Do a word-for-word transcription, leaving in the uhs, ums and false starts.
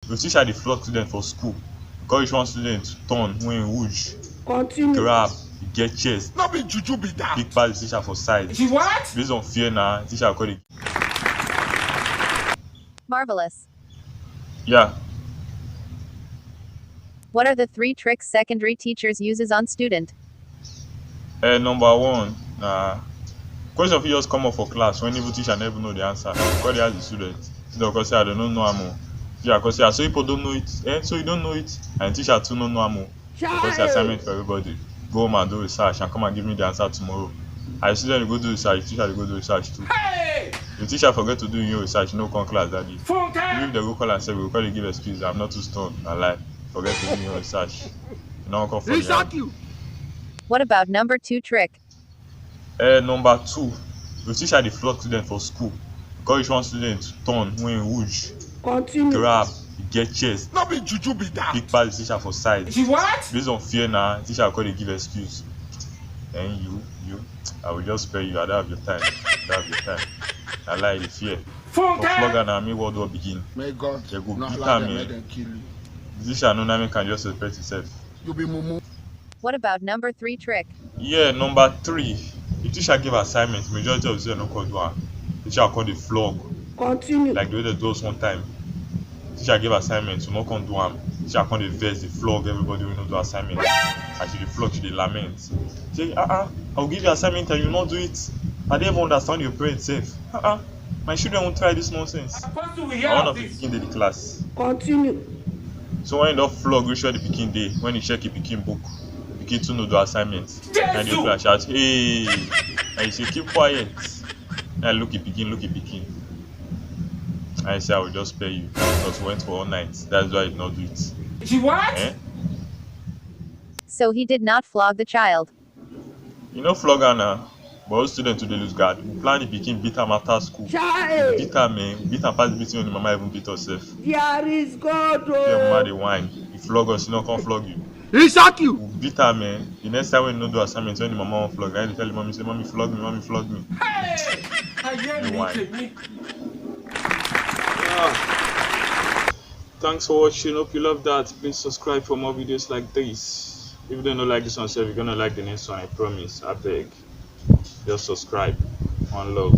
Your teacher dey flog student for school because if one student turn wey him rouge, grab, e get chest, no be juju be that, big pass the teacher for size. She what? Based on fear na, teacher go dey. Marvelous. Yeah. What are the three tricks secondary teachers uses on student? Eh, number one na question fit just come up for class when even teacher no even know the answer. Go dey ask the student. Student go say, "I don't know am o." Teacher go say, "Ah, so people don't know it? Eh, so you don't know it?" And teacher too no know am o. Go say assignment for everybody. Go home and do research and come and give me the answer tomorrow. And the student go do research, teacher go do research too. Hey! The teacher forget to do your research, no come class that day. Funke! If they go call and say, "We go call you give excuse, I'm not too strong, I lie." Forget to do your research. You know, come for me. What about number two trick? Eh, number two, your teacher dey flog student for school because if one student turn wey him rouge, continue, grab, e get chest, no be juju be that, big pass the teacher for size. She what? Based on fear na, teacher go dey give excuse. And you, you, I will just spare you. I don't have your time. I don't have your time. I lie, the fear. For Funke! Flogger na me world war begin. May God They go not beat allow am, them, eh, let them kill you. The teacher no na me can just respect himself. You be mumu. What about number three trick? Yeah, number three. If teacher give assignment, majority of students no come do am. Teacher come dey flog. Continue. Like the way they do us one time. Teacher give assignment, you no come do am. Teacher come dey vex, dey flog everybody wey no do assignment. As she dey flog, she dey lament. Say, "Ah ah, I will give you assignment and you no do it. I don't even understand your parents sef. Ah ah, my children won't try this nonsense." And one of the pikin dey the class. Continue. So when he don flog reach where the pikin dey, when he check the pikin book, the pikin too no do assignment. And the class shout, "Hey!" And he say, "Keep quiet." And I look the pikin, look the pikin. I say, "I will just spare you. Because we went for all night. That's why I did not do it." She what? Eh? So he did not flog the child. You know, flog her now. But all students today lose guard. We plan the pikin, beat am after school. Chai! We beat am, man. We beat am pass the beating when the mama even beat herself. There is God. Your mama dey whine. He flog us, he no come flog you. He shock you. We beat am, man. The next time when you no do assignment, when the mama wan flog, I dey tell the mommy say, "Mommy, flog me, mommy, flog me." Hey! I hear me, me. Thanks for watching. Hope you love that. Please subscribe for more videos like this. If you don't like this one, sef, you're gonna like the next one, I promise. I beg. Just subscribe. One love.